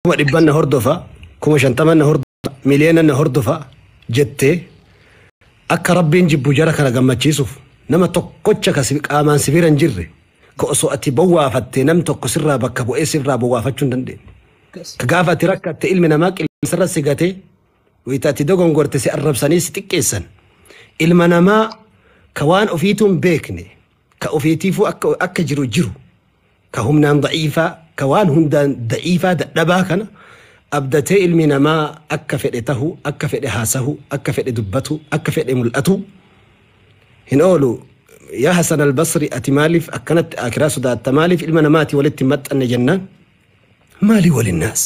100,000 na hordofa, 50,000 na hordofa, miliyoona na hordofa jettee akka Rabbiin jibbu jara kana gammachiisuuf nama tokkocha ka qaamaan si bira hin jirre ka osoo ati bowwaafattee nam tokko sirraa bakka bu'ee sirraa bowwaafachuu hin dandeenye. Ka gaafa ati rakkatte ilmi namaa qilleensarra si gatee wayita ati dogongorte si arrabsanii si xiqqeessan. Ilma namaa ka waan ofiituu hin beekne ka ofiitiifuu akka jiru jiru ka humnaan da'iifaa ka waan hundaan da'iifaa dadhabaa kana abdatee ilmi namaa akka fedhe tahu, akka fedhe haasahu, akka fedhe dubbatu, akka fedhe mul'atu hin oolu. Yaa Hasan al-Basri, ati maaliif akkanatti akiraa sodaatta, maaliif ilma namaati walitti hin maxxanne jennaan, maali walinnaas,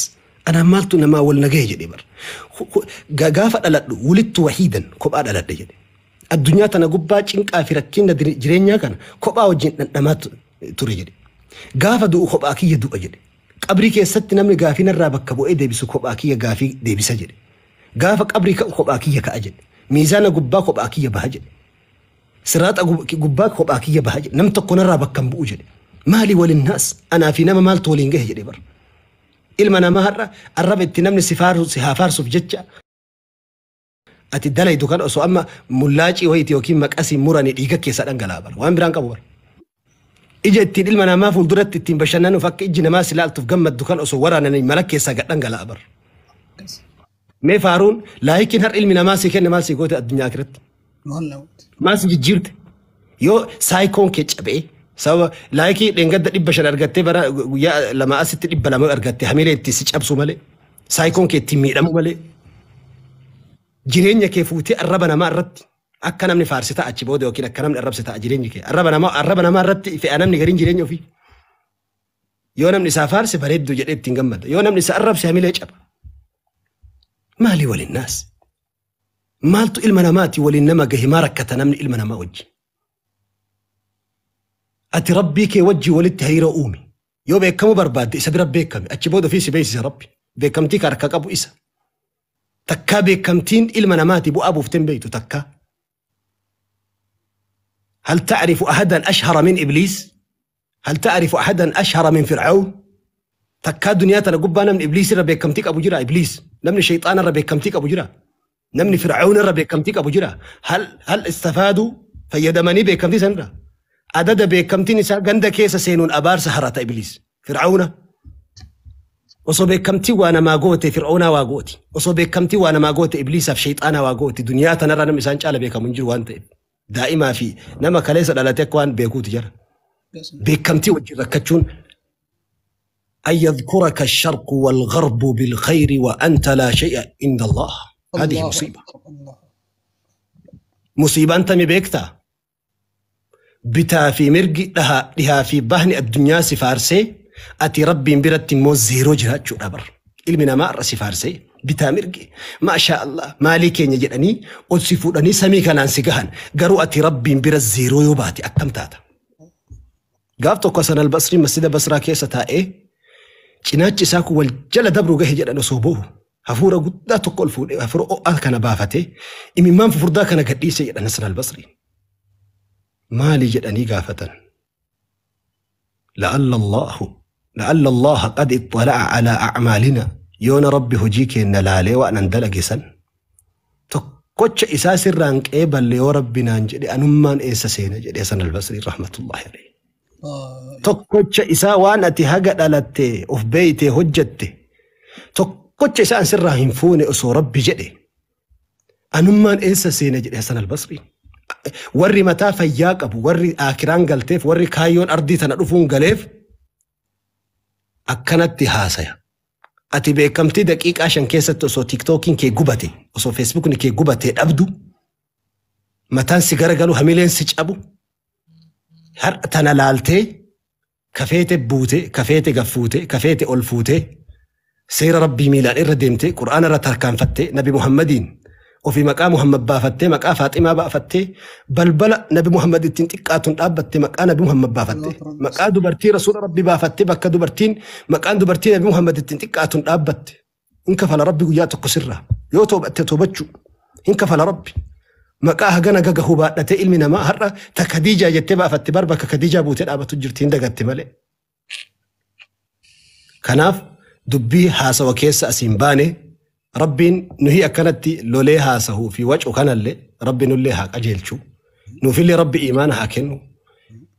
anaan maaltu namaa wal nagaye jedhe bar. Gaafa dhaladhu wulittu wahiidan, kophaa dhaladhe jedhe. Addunyaa tana gubbaa cinqaa fi rakkina jireenyaa kana kophaa wajjin dhandhamaa ture jedhe. Gaafa du'u kophaa kiyya du'a jedhe. Qabrii keessatti namni gaafii narraa bakka bu'ee deebisu kophaa kiyya gaafii deebisa jedhe. Gaafa qabrii ka'u kophaa kiyya ka'a jedhe. Miizaana gubbaa kophaa kiyya baha jedhe. Siraaxa gubbaa kophaa kiyya baha jedhe. Nam tokko narraa bakka hin bu'u jedhe. Maali walinnaas, anaa fi nama maaltu waliin gahe jedhe bar. Ilma namaa har'a arraba itti namni si faarsu si haa faarsuuf jecha ati dalaydu kan osoo amma mullaacii wayiiti yookiin maqasii muranii dhiiga keessaa dhangala'a bar. Waan biraan qabu bar. Ija ittiin ilma namaa fuulduratti ittiin bashannanuuf akka ijji namaa si laaltuuf gammaddu kan osoo waraananii mala keessaa gad dhangala'a bar. Mee faaruun laayikiin har'a ilmi namaa si kenne maal si goote addunyaa akiratti? Maal si jijjiirte? Yoo saayikoon kee cabee sababa laayikii dheengadda 500 argattee bara guyyaa lama asitti 200 argatte hamilee itti si cabsu malee, saayikoon kee ittiin miidhamu malee, jireenya kee fuutee arraba namaa irratti akka namni faarsi ta'a achi booda yookiin akka namni arrabse ta'a jireenyi kee. Arraba namaa irratti fe'a namni gariin jireenya ofii. Yoo namni isaa faarse bareedduu jedhee ittiin gammada. Yoo namni isa arrabse hamilee caba. Maali walinnaas? Maaltu ilma namaati waliin nama gahe? Maa rakkata namni ilma namaa wajjin? Ati Rabbii kee wajjin walitti hariiroo uumi. Yoo beekamuu barbaadde isa bira beekame. Achi booda ofii si beeksisa Rabbi. Beekamtii ka harka qabu isa. Takkaa beekamtiin ilma namaati bu'aa buuftee hin beektu takkaa. هل تعرف أحدا أشهر من إبليس؟ هل تعرف أحدا أشهر من فرعون؟ Takkaa duniyaa tana gubbaa namni Ibliis irra beekamtii qabu jira? Ibliis, namni shayxaana irra beekamtii qabu jira? Namni Fir'aun irra beekamtii qabu jira? هل استفادوا, fayyadamanii beekamtii sanirra? Adada beekamtiin isaa ganda keessa seenuun abaarsa harata Ibliis. Fir'auna. Osoo beekamtii waa namaa goote Fir'aunaa waa gooti. Osoo beekamtii waa namaa goote Ibliisaaf shayxaanaa waa gooti. Duniyaa tanarra namni isaan caala beekamu hin jiru waan ta'eef. Daa'imaa fi nama kaleessa dhalate akka waan beekuuti jira. Beekamtii wajjin rakkachuun أن يذكرك الشرق والغرب بالخير وأنت لا شيء عند الله، هذه الله مصيبة. أكبر الله. Musiibaan tami beektaa? Bitaa fi mirgi, dhihaa fi bahni addunyaa si faarsee ati Rabbiin biratti immoo zeeroo jiraachuudha bar. Ilmi namaa irra si faarsee bitaa mirgi maashaa Allah maalii keenya jedhanii ol si fuudhanii samii kanaan si gahan, garuu ati Rabbiin bira zeeroo yoo baate akkam taata? Gaaf tokko Hasan al-Basrii masjida Basraa keessa taa'ee cinaachi isaa kun wal jala dabru gahe jedhan. Osoo boohu hafuura guddaa tokko ol fuudhee hafuura ho'aa kana baafatee imimmaan fufurdaa kana gadhiise jedhan Hasan al-Basrii. Maali jedhanii gaafatan. لعل الله قد اطلع على أعمالنا, yoona Rabbi hojii keenya laalee waan an dalage san tokkocha isaa sirraan qeeballe yoo Rabbi naan jedhe anummaan eessa seena jedhe Hasan al-Basrii رحمة الله عليه. Tokkocha isaa waan ati haga dhalatte of beeyte hojjatte tokkocha isaa an sirraa hin fuune osoo Rabbi jedhe anummaan eessa seena jedhe Hasan al-Basrii. Warri mataa fayyaa qabu, warri akiraan galteef, warri kaayyoon ardii tana dhufuun galeef akkanatti haasaya. Ati beekamtii daqiiqaa 5 keessatti osoo TikTokiin kee gubate, osoo Facebookni kee gubate dhabdu, mataan si garagalu, hamileen si cabu, har'a tana laaltee kafeete buute, kafeete gaffuute, kafeete ol fuute, seera Rabbii miilaan irra deemte, Qur'aana irra tarkaanfatte, Nabi Muhammadiin ofii maqaa Muhammad baafattee, maqaa Faaximaa baafattee, balbala Nabi Muhammad ittiin xiqqaatuun dhaabbatte, maqaa Nabi Muhammad baafatte, maqaa dubartii Rasuula Rabbii baafattee, bakka dubartiin maqaan dubartii Nabi Muhammad ittiin xiqqaatuun dhaabbatte. Hin kafala Rabbi guyyaa tokko sirraa. Yoo toobatte toobachuu hin kafala Rabbi. Maqaa hagana gagahu baadhatee ilmi namaa har'a ta Kadiijaa jettee baafatte bar bakka Kadiijaa buutee dhaabatu jirti, hin dagatte malee. Kanaaf Dubbii haasawa keessa asiin baane Rabbiin nuhi akkanatti lolee haasahuu fi wacu kanallee Rabbi nullee haa qajeelchu. Nuufillee Rabbi imaana haa kennu.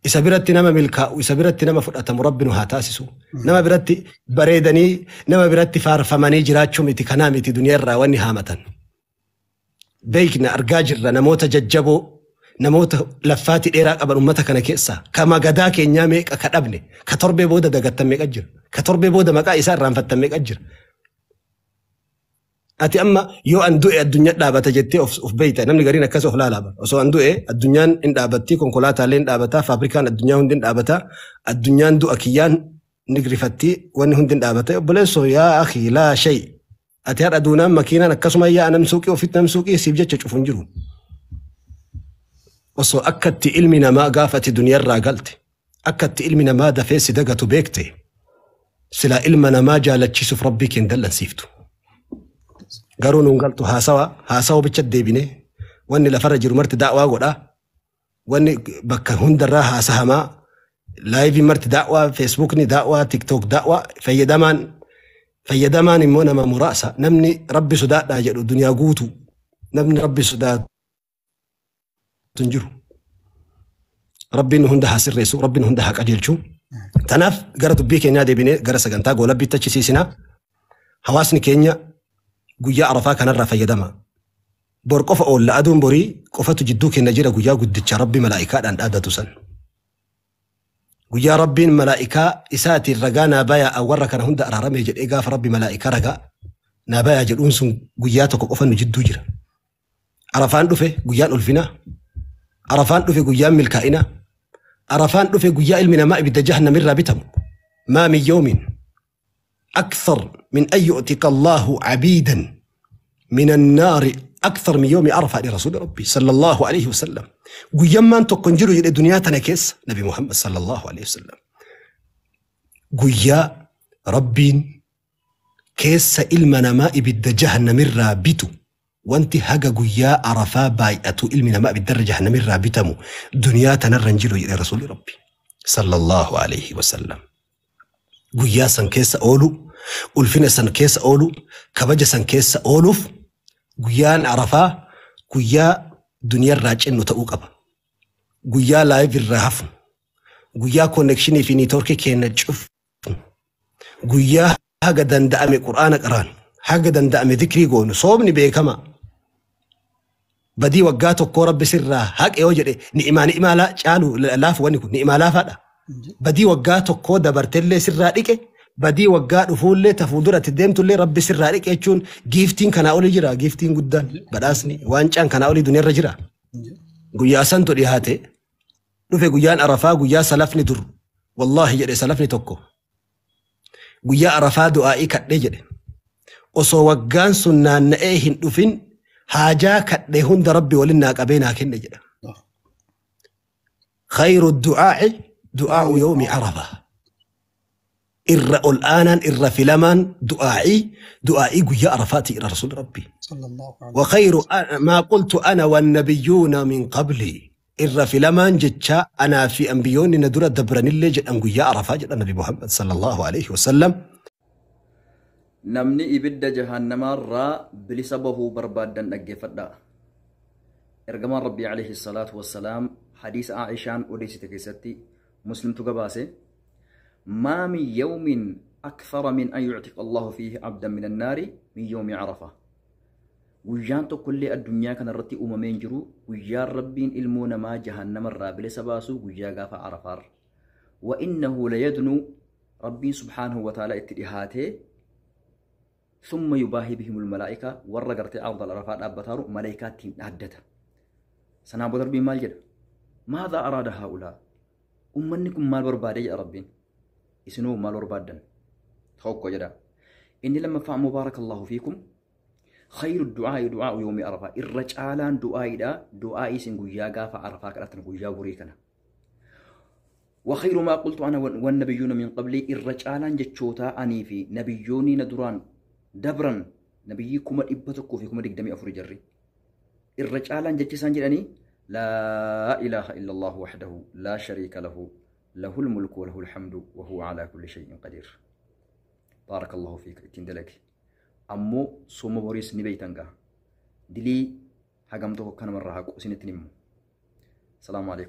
Isa biratti nama milkaa'u, isa biratti nama fudhatamu Rabbi nu haa taasisu. Nama biratti bareedanii, nama biratti faarfamanii jiraachuu miti kanaa miti duniyaa irraa wanni haamatan. Beekna argaa jirra namoota jajjaboo, namoota laffaatii dheeraa qaban ummata kana keessa ka magadaa keenyaa meeqa ka dhabne, ka torbee booda dagattan meeqa jira, ka torbee booda maqaa isaa irraanfattan meeqa jira. Ati amma yoo an du'e addunyaa dhaabata jettee of beeyta. Namni gariin akkas of laalaa bara. Osoo an du'e addunyaan hin dhaabatti, konkolaataalee hin dhaabata, faabrikaan addunyaa hundi hin dhaabata, addunyaan du'a kiyyaan ni rifatti, wanni hundi hin dhaabata. Obboleessoo yaa akhi laa shay. Ati har'a duunaan makiinaan akkasuma yaa nam suuqii ofitti nam suuqii siif jecha cufu hin jiru. Osoo akkatti ilmi namaa gaafa ati duniyaarraa galte, akkatti ilmi namaa dafee si dagatu beekte, silaa ilma namaa jaalachiisuuf Rabbii kee hin dallansiiftu. Garuu nuun galtu haasawa, haasawa bicha deebine, wanni lafarra jiru marti da'waa godha, wanni bakka hundarraa haasahamaa, laayivii marti da'waa, feesbuukni da'waa, tiktook da'waa, fayyadamaan immoo nama muraasa. Namni Rabbi sodaadhaa jedhu duniyaa guutu, namni Rabbi sodaatu hin jiru. Rabbiin nu hunda haa sirreessu, Rabbiin nu hunda haa qajeelchu. Tanaaf gara dubbii keenyaa deebinee gara sagantaa goolabbiitti achisiisinaa. Hawaasni keenya guyyaa Arafaa kanarraa fayyadama. Bor qofa oolla aduun borii qofatu jidduu keenya jira guyyaa guddicha Rabbi malaa'ikaadhaan dhaadatu san. Guyyaa Rabbiin malaa'ikaa isaatiin ragaa naa bayaa warra kana hunda araarame jedhee gaafa Rabbi malaa'ikaa ragaa naa bayaa jedhuun sun guyyaa tokko qofa nu jidduu jira. Arafaan dhufe guyyaan ulfinaa. Arafaan dhufe guyyaan milkaa'inaa. Arafaan dhufe guyyaa ilmi namaa ibidda jahannamirraa bitamu. Maa min yawmin akthar min an yu'tika Allahu abiidan min annaari akthar min yawmi Arafaa jedhe Rasuulli Rabbi sallallahu alaihi wasallam. Guyyammaan tokko hin jiru jedhe duniyaa tana keessa Nabi Muhammad sallallahu alaihi wasallam. Guyyaa Rabbiin keessa ilma namaa ibidda jahannamirraa bitu wanti haga guyyaa Arafaa baay'atu ilmi namaa ibiddarra jahannamirraa bitamu duniyaa tanarra hin jiru jedhe Rasuulli Rabbi sallallahu alaihi wasallam. Guyyaa san keessa oolu, ulfina san keessa oolu, kabaja san keessa ooluuf guyyaan Arafaa guyyaa duniyarraa cinnu ta'uu qaba. Guyyaa live irraa hafnu, guyyaa connection fi network keenya cufnu, guyyaa haga danda'ame Qur'aana qaraanu, haga danda'ame dhikrii goonu, soomni beekama. Badii waggaa tokkoo Rabbi sirraa haqe yoo jedhe ni'imaa ni'imaa caalu laafu wanni kun ni'imaa laafaadha. Badii waggaa tokkoo dabartellee sirraa dhiqe, badii waggaa dhufuullee ta fuulduratti deemtullee Rabbi sirraa dhiqe jechuun giiftiin kanaa olii jira, giiftiin guddaan badhaasni waancaan kanaa olii duniyaarra jira. Guyyaa santu dhiyaate dhufe guyyaan Arafaa guyyaa salafni dur wallaahi jedhe salafni tokko guyyaa Arafaa du'aa'ii kadhee jedhe osoo waggaan sun naanna'ee hin dhufin haajaa kadhee hunda Rabbi waliin naa qabee naa kenne jedha. Khayru du'aa'i du'aa'u yawmi Arafaa. Irra ol aanaan irra filamaan du'aa'ii guyyaa Arafaati irra Rasuulli Rabbi. Wa khayru maa qultu ana wannabiyyuuna min qabli. Irra filamaan jecha anaa fi ambiyyoonni na dura dabranillee jedhan guyyaa Arafaa jedha Nabi Muhammad sallallahu alaihi wasallam. Namni ibidda jahannamaarraa bilisa bahuu barbaaddan dhaggeeffadhaa. Ergamaan Rabbii alayhi salaatu wassalaam hadiisa Aishaan odeessite keessatti Muslimtu gabaase. Maa min yawmin akthara min an yu'tiqa Allahu fiihi abdan min annaari min yawmi Arafa. Guyyaan tokkollee addunyaa kanarratti uumamee hin jiru guyyaan Rabbiin ilmoo namaa jahannamarraa bilisa baasu guyyaa gaafa Arafaarra. Wa innahu layadnu Rabbiin subhaanahu wa ta'ala itti dhihaatee thumma yubaahi bihimul malaa'ika warra gartee arda Arafaa dhaabbataaru malaa'ikaa ittiin dhaaddata. Sanaan booda Rabbiin maal jedha? Maadhaa araada haa'ulaa? Ummanni kun maal barbaade jedha Rabbiin. Isinoo maal barbaaddan? Tokko jedha. Inni lammaffaa ammoo baarakallahu fiikum. Khayru du'aa'i du'aa'u yawmi Arafaa. Irra caalaan du'aa'iidha. Du'aa'ii isin guyyaa gaafa Arafaa kadhattan guyyaa borii kana. Wa khayru maa qultu ana wan nabiyyuuna min qabli. Irra caalaan jechootaa anii fi nabiyyoonni na duraan dabran nabiyyii 124,000 jarri. Irra caalaan jechi isaan jedhanii laa ilaaha illallah wahdahu laa shariika lahu lahul mulku wa lahul hamdu wa huwa alaa kulli shay'in qadiir. Baarakallahu fiik, ittiin dalagi. Ammoo sooma boriis ni beeytan gaa. Dilii hagam tokko akka namarraa haqu isinitti himu. Salaamu alaikum.